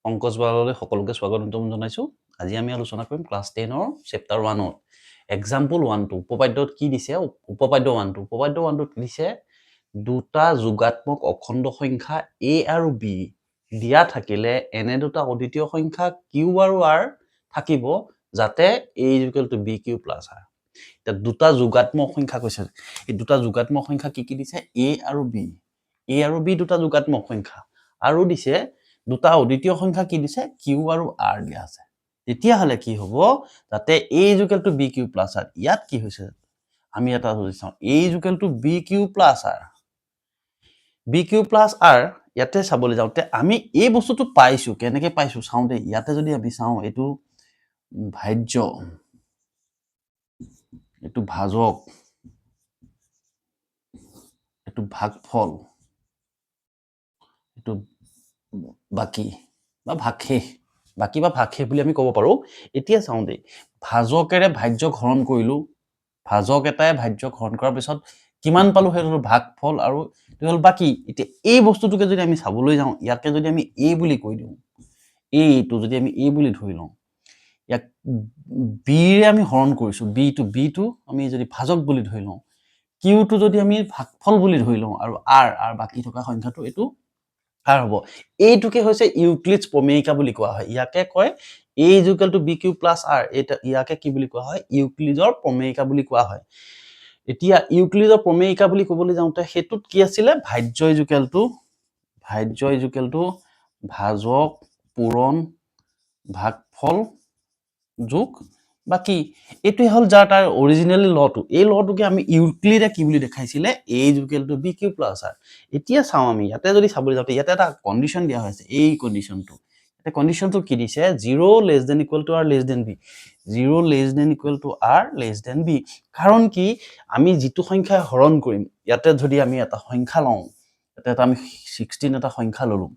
পংকজ বৰালৈ সকলোকে স্বাগতম জনাইছোঁ। আজি আমি আলোচনা কৰিম ক্লাছ 10ৰ চেপ্টাৰ 1ত এক্সাম্পল 1টো। উপপাদ্যত কি দিছে? উপপাদ্য 1টো, উপপাদ্য 1টোত দিছে, দুটা যোগাত্মক অখণ্ড সংখ্যা এ আৰু বি দিয়া থাকিলে এনে দুটা অদ্বিতীয় সংখ্যা কিউ আৰু আৰ থাকিব যাতে a is equal to b q plus r। এতিয়া দুটা যোগাত্মক সংখ্যা কৈছে। এই দুটা যোগাত্মক সংখ্যা কি কি দিছে? এ আৰু বি। এ আৰু বি দুটা যোগাত্মক সংখ্যা আৰু দিছে দুটা অদ্বিতীয় সংখ্যা। কি দিছে? কিউ আৰু আৰ দিয়া আছে। তেতিয়াহ'লে কি হ'ব যাতে a is equal to b q plus r? ইয়াত কি হৈছে, আমি এটা যদি চাওঁ, a is equal to b q plus r, b q plus r, ইয়াতে চাবলৈ যাওঁতে আমি এই বস্তুটো পাইছোঁ। কেনেকৈ পাইছোঁ চাওঁ দেই। ইয়াতে যদি আমি চাওঁ, এইটো ভাজ্য, এইটো ভাজক, এইটো ভাগফল, এইটো বাকী বা ভাগশেষ, বাকী বা ভাগশেষ বুলি আমি ক'ব পাৰোঁ। এতিয়া চাওঁ দেই, ভাজকেৰে ভাজ্যক হৰণ কৰিলোঁ। ভাজক এটাই ভাজ্যক হৰণ কৰাৰ পিছত কিমান পালোঁ, সেইটো হ'ল ভাগফল আৰু এইটো হ'ল বাকী। এতিয়া এই বস্তুটোকে যদি আমি চাবলৈ যাওঁ, ইয়াকে যদি আমি এ বুলি কৈ দিওঁ, এইটো যদি আমি এ বুলি ধৰি লওঁ, ইয়াক বিৰে আমি হৰণ কৰিছোঁ। বিটো আমি যদি ভাজক বুলি ধৰি লওঁ, কিউটো যদি আমি ভাগফল বুলি ধৰি লওঁ আৰু আৰ আৰ বাকী থকা সংখ্যাটো এইটো আৰ হ'ব। এইটোকে হৈছে ইউক্লিডছ প্ৰমেয়িকা বুলি কোৱা হয়। ইয়াকে কয় a is equal to b q plus r। এইটা ইয়াকে কি বুলি কোৱা হয়? ইউক্লিডৰ প্ৰমেয়িকা বুলি কোৱা হয়। এতিয়া ইউক্লিডৰ প্ৰমেয়িকা বুলি ক'বলৈ যাওঁতে সেইটোত কি আছিলে? ভাজ্য ইজুকেল টু, ভাজ্য ইজুকেল টু ভাজক পূৰণ ভাগফল যোগ বাকী। এইটোৱে হ'ল যাৰ তাৰ অৰিজিনেল লটো। এই লটোকে আমি ইউক্লিডে কি বুলি দেখাইছিলে? A is equal to b q plus r। এতিয়া চাওঁ, আমি ইয়াতে যদি চাবলৈ যাওঁতে ইয়াতে এটা কণ্ডিশ্যন দিয়া হৈছে। এই কণ্ডিশ্যনটো, ইয়াতে কণ্ডিশ্যনটো কি দিছে? Zero less than equal to r less than b, zero less than equal to r less than b। কাৰণ কি, আমি যিটো সংখ্যা হৰণ কৰিম, ইয়াতে যদি আমি এটা সংখ্যা লওঁ, ইয়াতে এটা আমি 16 এটা সংখ্যা ল'লোঁ,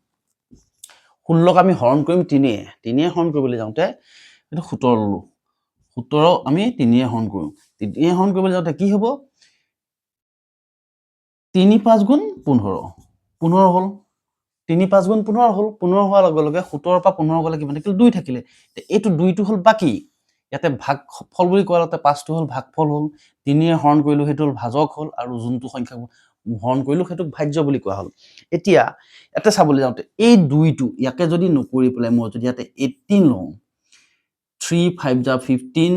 16ক আমি হৰণ কৰিম তিনিয়ে। তিনিয়ে হৰণ কৰিবলৈ যাওঁতে এইটো 17 ল'লোঁ। 17 আমি তিনিয়ে হৰণ কৰোঁ। তিনিয়ে হৰণ কৰিবলৈ যাওঁতে কি হ'ব? তিনি পাঁচ গুণ 15, 15 হ'ল। তিনি পাঁচ গুণ 15 হ'ল। 15 হোৱাৰ লগে লগে 17ৰ পৰা 15 গ'লে কিমান থাকিল? দুই থাকিলে। এইটো দুইটো হ'ল বাকী। ইয়াতে ভাগ ফল বুলি কোৱাৰ লগতে পাঁচটো হ'ল ভাগফল হ'ল। তিনিয়ে হৰণ কৰিলোঁ, সেইটো হ'ল ভাজক হ'ল আৰু যোনটো সংখ্যা হৰণ কৰিলোঁ সেইটোক ভাজ্য বুলি কোৱা হ'ল। এতিয়া ইয়াতে চাবলৈ যাওঁতে এই দুইটো ইয়াকে যদি নকৰি পেলাই মই যদি ইয়াতে 18 লওঁ, থ্ৰী ফাইভ জা 15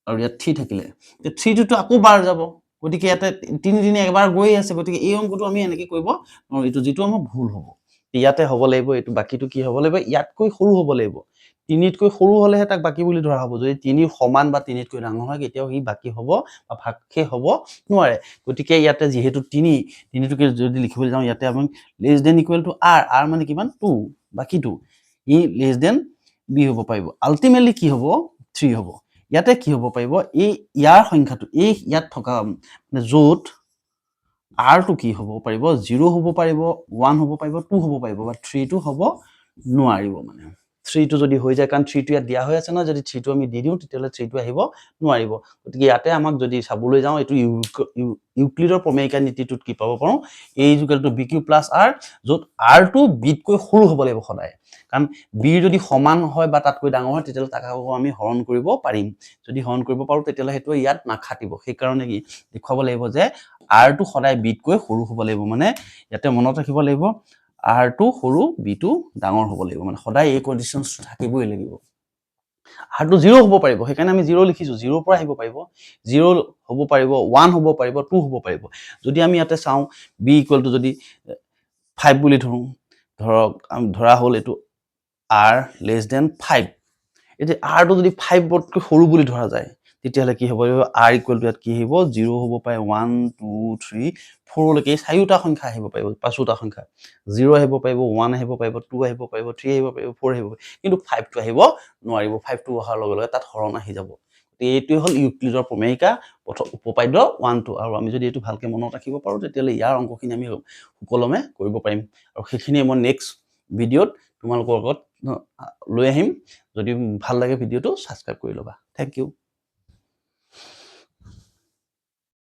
আৰু ইয়াত থ্ৰী থাকিলে, থ্ৰীটোতো আকৌ বাৰ যাব। গতিকে ইয়াতে তিনি তিনি এবাৰ গৈ আছে। গতিকে এই অংকটো আমি এনেকৈ কৰিব নোৱাৰোঁ। এইটো যিটো আমাৰ ভুল হ'ব। ইয়াতে হ'ব লাগিব, এইটো বাকীটো কি হ'ব লাগিব? ইয়াতকৈ সৰু হ'ব লাগিব। তিনিতকৈ সৰু হ'লেহে তাক বাকী বুলি ধৰা হ'ব। যদি তিনিৰ সমান বা তিনিতকৈ ডাঙৰ হয়, কেতিয়াও সি বাকী হ'ব বা ভাগশেষ হ'ব নোৱাৰে। গতিকে ইয়াতে যিহেতু তিনি, তিনিটোকে যদি লিখিবলৈ যাওঁ, ইয়াতে আমি less than equal to r, r মানে কিমান? টু। বাকীটো ই লেছ দেন বি হ'ব পাৰিব। আল্টিমেটলি কি হ'ব? থ্ৰী হ'ব। ইয়াতে কি হ'ব পাৰিব? এই ইয়াৰ সংখ্যাটো, এই ইয়াত থকা মানে য'ত আৰটো কি হ'ব পাৰিব? জিৰ' হ'ব পাৰিব, ওৱান হ'ব পাৰিব, টু হ'ব পাৰিব বা থ্ৰীটো হ'ব নোৱাৰিব। মানে থ্ৰীটো যদি হৈ যায়, কাৰণ থ্ৰীটো ইয়াত দিয়া হৈ আছে নহয়, যদি থ্ৰীটো আমি দি দিওঁ, তেতিয়াহ'লে থ্ৰীটো আহিব নোৱাৰিব। গতিকে ইয়াতে আমাক যদি চাবলৈ যাওঁ, এইটো ইউক্লিডৰ প্ৰমেয়িকা নীতিটোত কি পাব পাৰোঁ? A is equal to b q plus r, য'ত আৰটো বিতকৈ সৰু হ'ব লাগিব সদায়। কাৰণ বিৰ যদি সমান হয় বা তাতকৈ ডাঙৰ হয়, তেতিয়াহ'লে তাক আকৌ আমি হৰণ কৰিব পাৰিম। যদি হৰণ কৰিব পাৰোঁ, তেতিয়াহ'লে সেইটো ইয়াত নাখাটিব। সেইকাৰণে কি দেখুৱাব লাগিব যে আৰটো সদায় বিতকৈ সৰু হ'ব লাগিব। মানে ইয়াতে মনত ৰাখিব লাগিব, আৰটো সৰু, বিটো ডাঙৰ হ'ব লাগিব। মানে সদায় এই কণ্ডিশ্যনটো থাকিবই লাগিব। আৰটো জিৰ' হ'ব পাৰিব, সেইকাৰণে আমি জিৰ' লিখিছোঁ। জিৰ'ৰ পৰা আহিব পাৰিব, জিৰ' হ'ব পাৰিব, ওৱান হ'ব পাৰিব, টু হ'ব পাৰিব। যদি আমি ইয়াতে চাওঁ, বি ইকুৱেল টু যদি ফাইভ বুলি ধৰোঁ, ধৰক ধৰা হ'ল এইটো আৰ লেছ দেন ফাইভ। এতিয়া আৰটো যদি ফাইভতকৈ সৰু বুলি ধৰা যায়, তেতিয়াহ'লে কি হ'ব? আৰ ইকুৱেল টু ইয়াত কি আহিব? জিৰ' হ'ব পাৰে, ওৱান, টু, থ্ৰী, ফ'ৰলৈকে এই চাৰিওটা সংখ্যা আহিব পাৰিব, পাঁচোটা সংখ্যা। জিৰ' আহিব পাৰিব, ওৱান আহিব পাৰিব, টু আহিব পাৰিব, থ্ৰী আহিব পাৰিব, ফ'ৰ আহিব পাৰিব, কিন্তু ফাইভটো আহিব নোৱাৰিব। ফাইভটো অহাৰ লগে লগে তাত হৰণ আহি যাব। গতিকে এইটোৱে হ'ল ইউক্লিডৰ প্ৰমেয়িকা প্ৰথম উপপাদ্য 1-2। আৰু আমি যদি এইটো ভালকৈ মনত ৰাখিব পাৰোঁ, তেতিয়াহ'লে ইয়াৰ অংকখিনি আমি সুকলমে কৰিব পাৰিম। আৰু সেইখিনিয়ে মই নেক্সট ভিডিঅ'ত তোমালোকৰ লগত লৈ আহিম। যদি ভাল লাগে ভিডিঅ'টো, ছাবস্ক্ৰাইব কৰি ল'বা। Thank you.